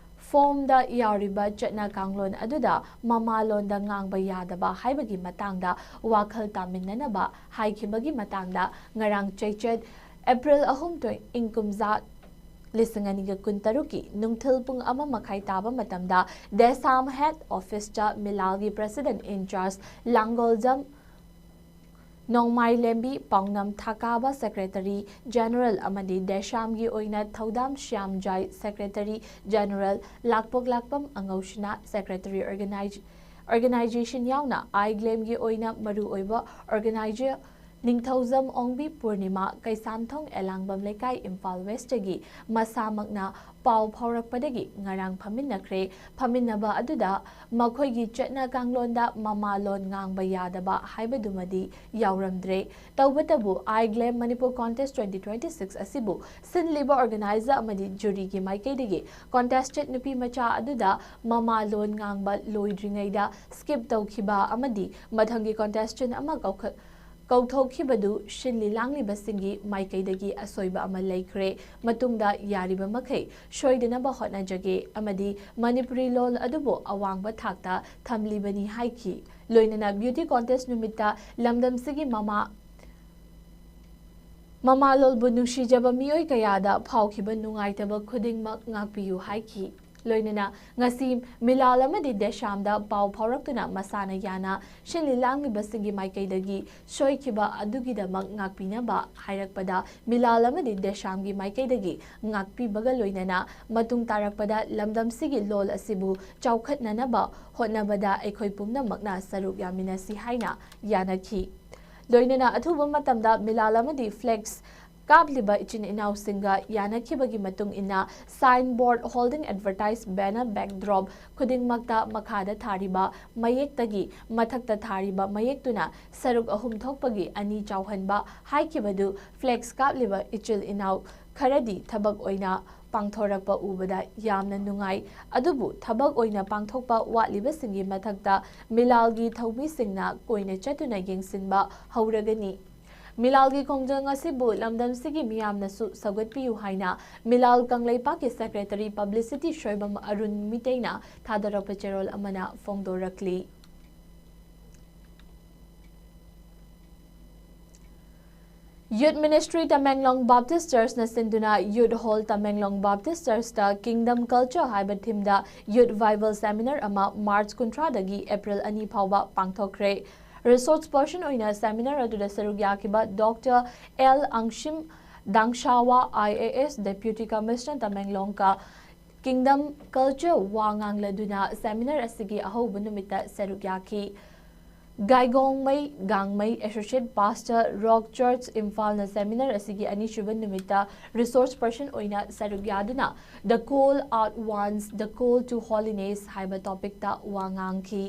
formꯗ ꯌꯥꯎꯔꯤꯕ ꯆꯠꯅ ꯀꯥꯡꯂꯣꯟ ꯑꯗꯨꯗ ꯃꯃꯥꯂꯣꯟꯗ ꯉꯥꯡꯕ ꯌꯥꯗꯕ ꯍꯥꯏꯕꯒꯤ ꯃꯇꯥꯡꯗ ꯋꯥꯈꯜ ꯇꯥꯃꯤꯟꯅꯅꯕ ꯍꯥꯏꯈꯤꯕꯒꯤ ꯃꯇꯥꯡꯗ ꯉꯔꯥꯡ ꯆꯩꯆꯠ, April ꯑꯍꯨꯝ, ꯏꯪ ꯀꯨꯝꯖꯥ ꯂꯤꯁꯤꯡ ꯑꯅꯤꯒ ꯀꯨꯟꯇꯔꯨꯛꯀꯤ ꯅꯨꯡꯊꯤꯜ ꯄꯨꯡ ꯑꯃ ꯃꯈꯥꯏ ꯇꯥꯕ ꯃꯇꯝꯗ DESAM head officeꯇ ꯃꯤꯂꯥꯜꯒꯤ president in charge ꯂꯥꯡꯒꯣꯜꯖꯝ ꯅꯣꯡꯃꯥꯏꯂꯦꯝꯕꯤ, ꯄꯥꯎꯅꯝ ꯊꯥꯀꯥꯕ secretary general ꯑꯃꯗꯤ DESAMꯒꯤ ꯑꯣꯏꯅ ꯊꯧꯗꯥꯝ Shyamjai secretary general, ꯂꯥꯛꯄꯣꯛꯂꯥꯛꯄꯝ ꯑꯉꯧꯁꯤꯅꯥ secretary organize-, organization ꯌꯥꯎꯅ I Glamꯒꯤ ꯑꯣꯏꯅ ꯃꯔꯨꯑꯣꯏꯕ organizer ꯅꯤꯡꯊꯧꯖꯝ ꯑꯣꯡꯕꯤ ꯄꯨꯔꯅꯤꯃꯥ, ꯀꯩꯁꯥꯝꯊꯣꯡ ꯑꯦꯂꯥꯡꯕꯝ ꯂꯩꯀꯥꯏ, ꯏꯝꯐꯥꯜ Westꯇꯒꯤ ꯃꯁꯥꯃꯛꯅ ꯄꯥꯎ ꯐꯥꯎꯔꯛꯄꯗꯒꯤ ꯉꯔꯥꯡ ꯐꯝꯃꯤꯟꯅꯈ꯭ꯔꯦ꯫ ꯐꯝꯃꯤꯟꯅꯕ ꯑꯗꯨꯗ ꯃꯈꯣꯏꯒꯤ ꯆꯠꯅ ꯀꯥꯡꯂꯣꯟꯗ ꯃꯃꯥ ꯂꯣꯟ ꯉꯥꯡꯕ ꯌꯥꯗꯕ ꯍꯥꯏꯕꯗꯨꯃꯗꯤ ꯌꯥꯎꯔꯝꯗ꯭ꯔꯦ꯫ ꯇꯧꯕꯇꯕꯨ, I Glam Manipur Contest twenty twenty-six ꯑꯁꯤꯕꯨ ꯁꯤꯟꯂꯤꯕ organizer ꯑꯃꯗꯤ juryꯒꯤ ꯃꯥꯏꯀꯩꯗꯒꯤ contestant ꯅꯨꯄꯤ ꯃꯆꯥ ꯑꯗꯨꯗ ꯃꯃꯥ ꯂꯣꯟ ꯉꯥꯡꯕ ꯂꯣꯏꯗ꯭ꯔꯤꯉꯩꯗ skip ꯇꯧꯈꯤꯕ ꯑꯃꯗꯤ ꯃꯊꯪꯒꯤ contestant ꯑꯃ ꯀꯧꯈꯠ-, ꯀꯧꯊꯣꯛꯈꯤꯕꯗꯨ ꯁꯤꯟꯂꯤ ꯂꯥꯡꯂꯤꯕꯁꯤꯡꯒꯤ ꯃꯥꯏꯀꯩꯗꯒꯤ ꯑꯁꯣꯏꯕ ꯑꯃ ꯂꯩꯈ꯭ꯔꯦ꯫ ꯃꯇꯨꯡꯗ ꯌꯥꯔꯤꯕ ꯃꯈꯩ ꯁꯣꯏꯗꯅꯕ ꯍꯣꯠꯅꯖꯒꯦ ꯑꯃꯗꯤ ꯃꯅꯤꯄꯨꯔꯤ ꯂꯣꯜ ꯑꯗꯨꯕꯨ ꯑꯋꯥꯡꯕ ꯊꯥꯛꯇ ꯊꯝꯂꯤꯕꯅꯤ ꯍꯥꯏꯈꯤ꯫ ꯂꯣꯏꯅꯅ beauty contest ꯅꯨꯃꯤꯠꯇ ꯂꯝꯗꯝꯁꯤꯒꯤ ꯃꯃꯥ, ꯃꯃꯥꯂꯣꯜꯕꯨ ꯅꯨꯡꯁꯤꯖꯕ ꯃꯤꯑꯣꯏ ꯀꯌꯥꯗ ꯐꯥꯎꯈꯤꯕ ꯅꯨꯡꯉꯥꯏꯇꯕ ꯈꯨꯗꯤꯡꯃꯛ ꯉꯥꯛꯄꯤꯌꯨ ꯍꯥꯏꯈꯤ꯫ ꯂꯣꯏꯅꯅ ꯉꯁꯤ ꯃꯤꯂꯥꯜ ꯑꯃꯗꯤ ꯗꯦꯁꯥꯝꯗ ꯄꯥꯎ ꯐꯥꯎꯔꯛꯇꯨꯅ ꯃꯁꯥꯅ ꯌꯥꯅ ꯁꯤꯜꯂꯤ ꯂꯥꯡꯂꯤꯕꯁꯤꯡꯒꯤ ꯃꯥꯏꯀꯩꯗꯒꯤ ꯁꯣꯏꯈꯤꯕ ꯑꯗꯨꯒꯤꯗꯃꯛ ꯉꯥꯛꯄꯤꯅꯕ ꯍꯥꯏꯔꯛꯄꯗ, ꯃꯤꯂꯥꯜ ꯑꯃꯗꯤ ꯗꯦꯁꯥꯝꯒꯤ ꯃꯥꯏꯀꯩꯗꯒꯤ ꯉꯥꯛꯄꯤꯕꯒ ꯂꯣꯏꯅꯅ ꯃꯇꯨꯡ ꯇꯥꯔꯛꯄꯗ ꯂꯝꯗꯝꯁꯤꯒꯤ ꯂꯣꯜ ꯑꯁꯤꯕꯨ ꯆꯥꯎꯈꯠꯅꯅꯕ ꯍꯣꯠꯅꯕꯗ ꯑꯩꯈꯣꯏ ꯄꯨꯝꯅꯃꯛꯅ ꯁꯔꯨꯛ ꯌꯥꯃꯤꯟꯅꯁꯤ ꯍꯥꯏꯅ ꯌꯥꯅꯈꯤ꯫ ꯂꯣꯏꯅꯅ ꯑꯊꯨꯕ ꯃꯇꯝꯗ ꯃꯤꯂꯥꯜ ꯑꯃꯗꯤ ꯐ꯭ꯂꯦꯛꯁ ꯀꯥꯞꯂꯤꯕ ꯏꯆꯤꯟ ꯏꯅꯥꯎꯁꯤꯡꯒ ꯌꯥꯅꯈꯤꯕꯒꯤ ꯃꯇꯨꯡ ꯏꯟꯅ, ꯁꯥꯏꯟ ꯕꯣꯔꯗ ꯍꯣꯜꯗꯤꯡ ꯑꯦꯗꯚꯔꯇꯥꯏꯖ ꯕꯦꯅꯔ ꯕꯦꯛꯗ꯭ꯔꯣꯞ ꯈꯨꯗꯤꯡꯃꯛꯇ ꯃꯈꯥꯗ ꯊꯥꯔꯤꯕ ꯃꯌꯦꯛꯇꯒꯤ ꯃꯊꯛꯇ ꯊꯥꯔꯤꯕ ꯃꯌꯦꯛꯇꯨꯅ ꯁꯔꯨꯛ ꯑꯍꯨꯝ ꯊꯣꯛꯄꯒꯤ ꯑꯅꯤ ꯆꯥꯎꯍꯟꯕ ꯍꯥꯏꯈꯤꯕꯗꯨ ꯐ꯭ꯂꯦꯛꯁ ꯀꯥꯞꯂꯤꯕ ꯏꯆꯤꯜ ꯏꯅꯥꯎ ꯈꯔꯗꯤ ꯊꯕꯛ ꯑꯣꯏꯅ ꯄꯥꯡꯊꯣꯔꯛꯄ ꯎꯕꯗ ꯌꯥꯝꯅ ꯅꯨꯡꯉꯥꯏ꯫ ꯑꯗꯨꯕꯨ ꯊꯕꯛ ꯑꯣꯏꯅ ꯄꯥꯡꯊꯣꯛꯄ ꯋꯥꯠꯂꯤꯕꯁꯤꯡꯒꯤ ꯃꯊꯛꯇ ꯃꯤꯂꯥꯜꯒꯤ ꯊꯧꯃꯤꯁꯤꯡꯅ ꯀꯣꯏꯅ ꯆꯠꯇꯨꯅ ꯌꯦꯡꯁꯤꯟꯕ ꯍꯧꯔꯒꯅꯤ꯫ ꯃꯤꯂꯥꯜꯒꯤ ꯈꯣꯡꯖꯪ ꯑꯁꯤꯕꯨ ꯂꯝꯗꯝꯁꯤꯒꯤ ꯃꯤꯌꯥꯝꯅꯁꯨ ꯁꯧꯒꯠꯄꯤꯌꯨ ꯍꯥꯏꯅ ꯃꯤꯂꯥꯜ ꯀꯪꯂꯩꯄꯥꯛꯀꯤ ꯁꯦꯀ꯭ꯔꯦꯇꯔꯤ ꯄꯕ꯭ꯂꯤꯁꯤꯇꯤ ꯁꯣꯏꯕꯝ ꯑꯔꯨꯟ ꯃꯤꯇꯩꯅ ꯊꯥꯗꯔꯛꯄ ꯆꯦꯔꯣꯜ ꯑꯃꯅ ꯐꯣꯡꯗꯣꯔꯛꯂꯤ꯫ ꯌꯨꯠ ꯃꯤꯅꯤꯁꯇ꯭ꯔꯤ ꯇꯃꯦꯡꯂꯣꯡ ꯕꯥꯞꯇꯤꯁ ꯆꯔꯆꯅ ꯁꯤꯟꯗꯨꯅ ꯌꯨꯠ ꯍꯣꯜ ꯇꯃꯦꯡꯂꯣꯡ ꯕꯥꯞꯇꯤꯁ ꯆꯔꯆꯇ ꯀꯤꯡꯗꯝ ꯀꯜꯆꯔ ꯍꯥꯏꯕ ꯊꯤꯝꯗ ꯌꯨꯠ ꯕꯥꯏꯕꯜ ꯁꯦꯃꯤꯅꯥꯔ ꯑꯃ ꯃꯥꯔꯆ ꯀꯨꯟꯊ꯭ꯔꯥꯗꯒꯤ ꯑꯦꯄ꯭ꯔꯤꯜ ꯑꯅꯤ ꯐꯥꯎꯕ ꯄꯥꯡꯊꯣꯛꯈ꯭ꯔꯦ꯫ ꯔꯤꯁꯣꯔꯁ ꯄꯔꯁꯟ ꯑꯣꯏꯅ ꯁꯦꯃꯤꯅꯥꯔ ꯑꯗꯨꯗ ꯁꯔꯨꯛ ꯌꯥꯈꯤꯕ doctor L Angshim Dangsawa, I A S, deputy commissioner ꯇꯃꯦꯡꯂꯣꯡꯒ ꯀꯤꯡꯗꯝ ꯀꯜꯆꯔ ꯋꯥ ꯉꯥꯡꯂꯗꯨꯅ ꯁꯦꯃꯤꯅꯥꯔ ꯑꯁꯤꯒꯤ ꯑꯍꯧꯕ ꯅꯨꯃꯤꯠꯇ ꯁꯔꯨꯛ ꯌꯥꯈꯤ꯫ Gaigongmei Gangmei, associate pastor, rock ꯆꯔꯆ ꯏꯝꯐꯥꯜꯅ ꯁꯦꯃꯤꯅꯥꯔ ꯑꯁꯤꯒꯤ ꯑꯅꯤꯁꯨꯕ ꯅꯨꯃꯤꯠꯇ ꯔꯤꯁꯣꯔꯁ ꯄꯔꯁꯟ ꯑꯣꯏꯅ ꯁꯔꯨꯛ ꯌꯥꯗꯨꯅ The Call Out Ones, The Call to Holiness ꯍꯥꯏꯕ ꯇꯣꯄꯤꯛꯇ ꯋꯥ ꯉꯥꯡꯈꯤ꯫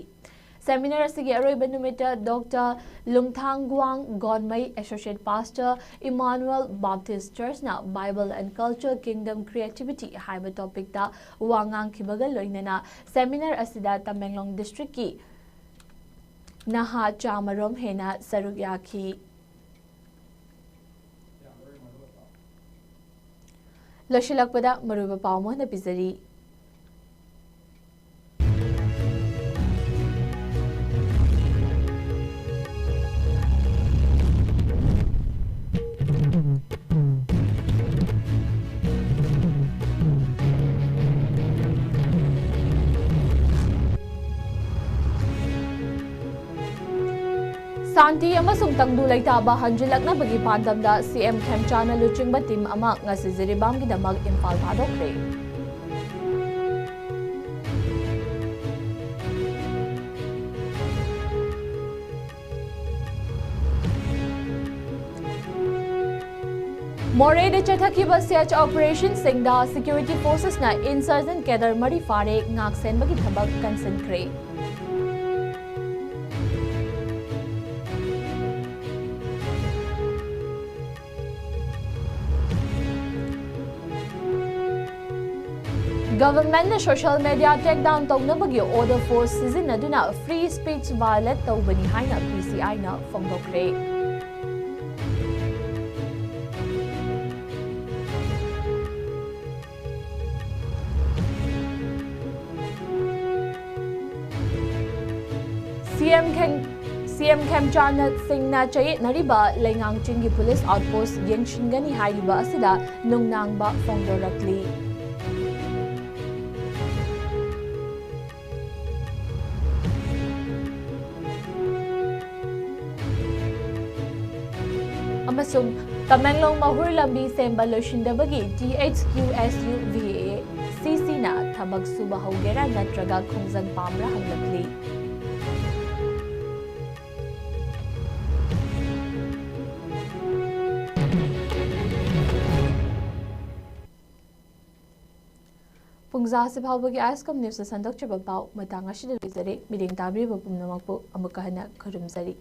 ꯁꯦꯃꯤꯅꯥꯔ ꯑꯁꯤꯒꯤ ꯑꯔꯣꯏꯕ ꯅꯨꯃꯤꯠꯇ doctor Lungthanggwang Gonmei, associate pastor, Emmanuel baptist ꯆꯔꯆꯅ Bible and Culture, Kingdom, Creativity ꯍꯥꯏꯕ ꯇꯣꯄꯤꯛꯇ ꯋꯥ ꯉꯥꯡꯈꯤꯕꯒ ꯂꯣꯏꯅꯅ ꯁꯦꯃꯤꯅꯥꯔ ꯑꯁꯤꯗ ꯇꯃꯦꯡꯂꯣꯡ ꯗꯤꯁꯇ꯭ꯔꯤꯛꯀꯤ ꯅꯍꯥ ꯆꯥꯃꯔꯣꯝ ꯍꯦꯟꯅ ꯁꯔꯨꯛ ꯌꯥꯈꯤ꯫ ꯂꯣꯏꯁꯤꯜꯂꯛꯄꯗ ꯃꯔꯨꯑꯣꯏꯕ ꯄꯥꯎ ꯑꯃ ꯍꯟꯅ ꯄꯤꯖꯔꯤ꯫ ꯁꯥꯟꯇꯤ ꯑꯃꯁꯨꯡ ꯇꯪꯗꯨ ꯂꯩꯇꯥꯕ ꯍꯟꯖꯤꯜꯂꯛꯅꯕꯒꯤ ꯄꯥꯟꯗꯝꯗ ꯁꯤ ꯑꯦꯝ ꯈꯦꯝꯆꯥꯟꯅ ꯂꯨꯆꯤꯡꯕ ꯇꯤꯝ ꯑꯃ ꯉꯁꯤ ꯖꯤꯔꯤꯕꯥꯝꯒꯤꯗꯃꯛ ꯏꯝꯐꯥꯜ ꯊꯥꯗꯣꯛꯈ꯭ꯔꯦ꯫ ꯃꯣꯔꯦꯗ ꯆꯠꯊꯈꯤꯕ ꯁꯔꯆ ꯑꯣꯄꯔꯦꯁꯟꯁꯤꯡꯗ ꯁꯦꯀ꯭ꯌꯨꯔꯤꯇꯤ ꯐꯣꯔꯁꯦꯁꯅ ꯏꯟꯁꯔꯖꯦꯟꯠ ꯀꯦꯗꯔ ꯃꯔꯤ ꯐꯥꯔꯦ, ꯉꯥꯛ ꯁꯦꯟꯕꯒꯤ ꯊꯕꯛ ꯀꯟꯁꯤꯟꯈ꯭ꯔꯦ꯫ ꯒꯚꯔꯟꯃꯦꯟꯠꯅ ꯁꯣꯁꯤꯌꯦꯜ ꯃꯤꯗꯤꯌꯥ ꯇꯦꯛ ꯗꯥꯎꯟ ꯇꯧꯅꯕꯒꯤ ꯑꯣꯔꯗꯔ ꯐꯣꯔꯁ ꯁꯤꯖꯤꯟꯅꯗꯨꯅ ꯐ꯭ꯔꯤ ꯁ꯭ꯄꯤꯆ ꯚꯥꯏꯑꯣꯂꯦꯠ ꯇꯧꯕꯅꯤ ꯍꯥꯏꯅ ꯄꯤ ꯁꯤ ꯑꯥꯏꯅ ꯐꯣꯡꯗꯣꯛꯈ꯭ꯔꯦ꯫ ꯁꯤ ꯑꯦꯝ ꯈꯦꯝ-, ꯁꯤ ꯑꯦꯝ ꯈꯦꯝꯆꯥꯟꯅ ꯁꯤꯡꯅ ꯆꯌꯦꯠꯅꯔꯤꯕ ꯂꯩꯉꯥꯡ ꯆꯤꯡꯒꯤ ꯄꯨꯂꯤꯁ ꯑꯥꯎꯠꯄꯣꯁ ꯌꯦꯡꯁꯤꯟꯒꯅꯤ ꯍꯥꯏꯔꯤꯕ ꯑꯁꯤꯗ ꯅꯨꯡꯅꯥꯡꯕ ꯐꯣꯡꯗꯣꯔꯛꯂꯤ꯫ ꯑꯃꯁꯨꯡ ꯇꯃꯦꯡꯂꯣꯡ ꯃꯍꯨꯔ ꯂꯝꯕꯤ ꯁꯦꯝꯕ ꯂꯣꯏꯁꯤꯟꯗꯕꯒꯤ T H Q S U V A C ꯁꯤꯅ ꯊꯕꯛ ꯁꯨꯕ ꯍꯧꯒꯦꯔꯥ ꯅꯠꯇ꯭ꯔꯒ ꯈꯣꯡꯖꯪ ꯄꯥꯝꯕ꯭ꯔꯥ ꯍꯪꯂꯛꯂꯤ꯫ ꯄꯨꯡꯖꯥ ꯑꯁꯤ ꯐꯥꯎꯕꯒꯤ ꯑꯥꯏ ꯑꯦꯁ ꯀꯣꯝ ꯅ꯭ꯌꯨꯁꯇ ꯁꯟꯗꯣꯛꯆꯕ ꯄꯥꯎ ꯃꯇꯥꯡ ꯑꯁꯤꯗ ꯂꯣꯏꯖꯔꯦ꯫ ꯃꯤꯠꯌꯦꯡ ꯇꯥꯕꯤꯔꯤꯕ ꯄꯨꯝꯅꯃꯛꯄꯨ ꯑꯃꯨꯛꯀ ꯍꯟꯅ ꯈꯨꯔꯨꯝꯖꯔꯤ꯫